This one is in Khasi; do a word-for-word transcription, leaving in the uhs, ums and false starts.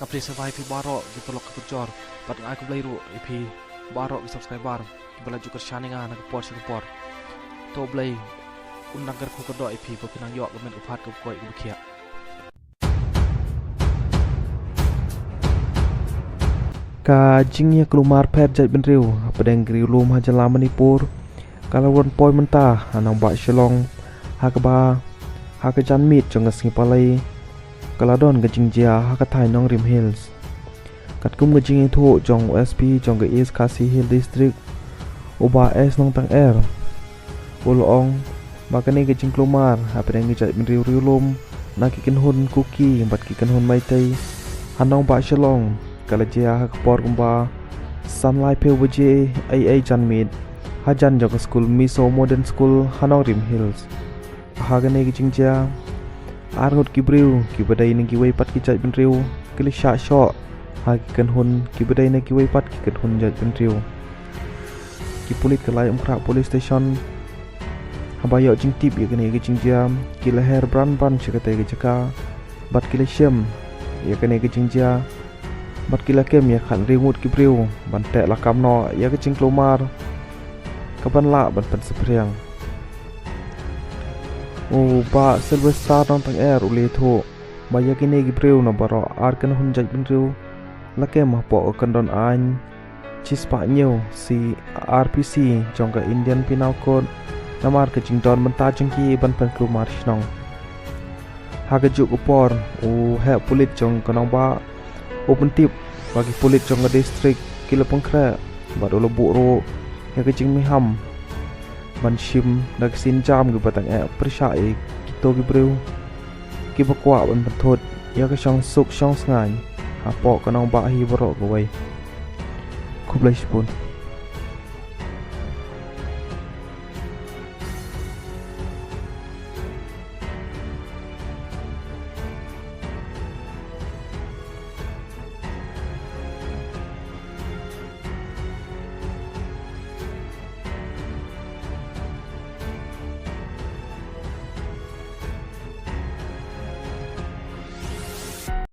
Ka phi sa bai phi baroh ki paralok ki parajor, bad nga ai khublei ruh ïa phi baroh ki subscriber kiba la ju kyrshan ïa nga na ka por sha ka por. To Blei un nang kyrkhu kyrdoh ïa phi ba phin nang ïoh ka met ka phad kaba koit kaba khiah. Ka jingïaklumar pher jaitbynriew hapdeng ki riewlum ha jylla Manipur ka la wan poi mynta ha nongbah Shillong, ha kaba ha ka janmiet jong ka sngi Palei ka la don ka jingjia ha ka thaiñ Nongrim Hills. Katkum ka jingïathuh jong u S P jong ka East Khasi Hills District, u Bah S Nongtanger, u la ong ba kane ka jingklumar hapdeng ki jaitbynriew riewlum na ki kynhun Kuki bad ki kynhun Meitei ha nongbah Shillong ka la jia ha ka por kumba san laiphew baje eiei janmiet, hajan jong ka skul Miso Modern School ha Nongrim Hills. Ha kane ka jingjia, arngut ki briew kiba dei na kiwei pat ki jaitbynriew ki la shah shoh ha ki kynhun kiba dei na kiwei pat ki kynhun jaitbynriew. Ki pulit ka Laitumkhrah Police Station, haba ïoh jingtip ïa kane ka jingjia, ki la her bran bran sha katei ka jaka bad ki la shem ïa kane ka jingjia, bad ki la kem ïa khathynriew ngut ki briew ban teh lakam noh ïa ka jingklumar kaban lah ban pynsaphriang. U Bah Sylvester Nongtanger u la ïathuh ba ïa kine ki briew na baroh ar kynhun jaitbynriew la kem hapoh ka kyndon aiñ shispah hynñiew C R P C jong ka Indian Penal Code, namar ka jingdon bynta jong ki ban pynklumar shnong. Ha kajuh ka por, u heh pulit jong ka nongbah u pyntip ba ki pulit jong ka district ki la pynkhreh bad u la buh ruh ïa ka jingmiham ban shim da ka sienjam kiba tang eh pyrshah ïa kito ki briew kiba kwah ban pynthut ïa ka shongsuk shongsngain hapoh ka nongbah hi baroh kawei. Khublei shibun.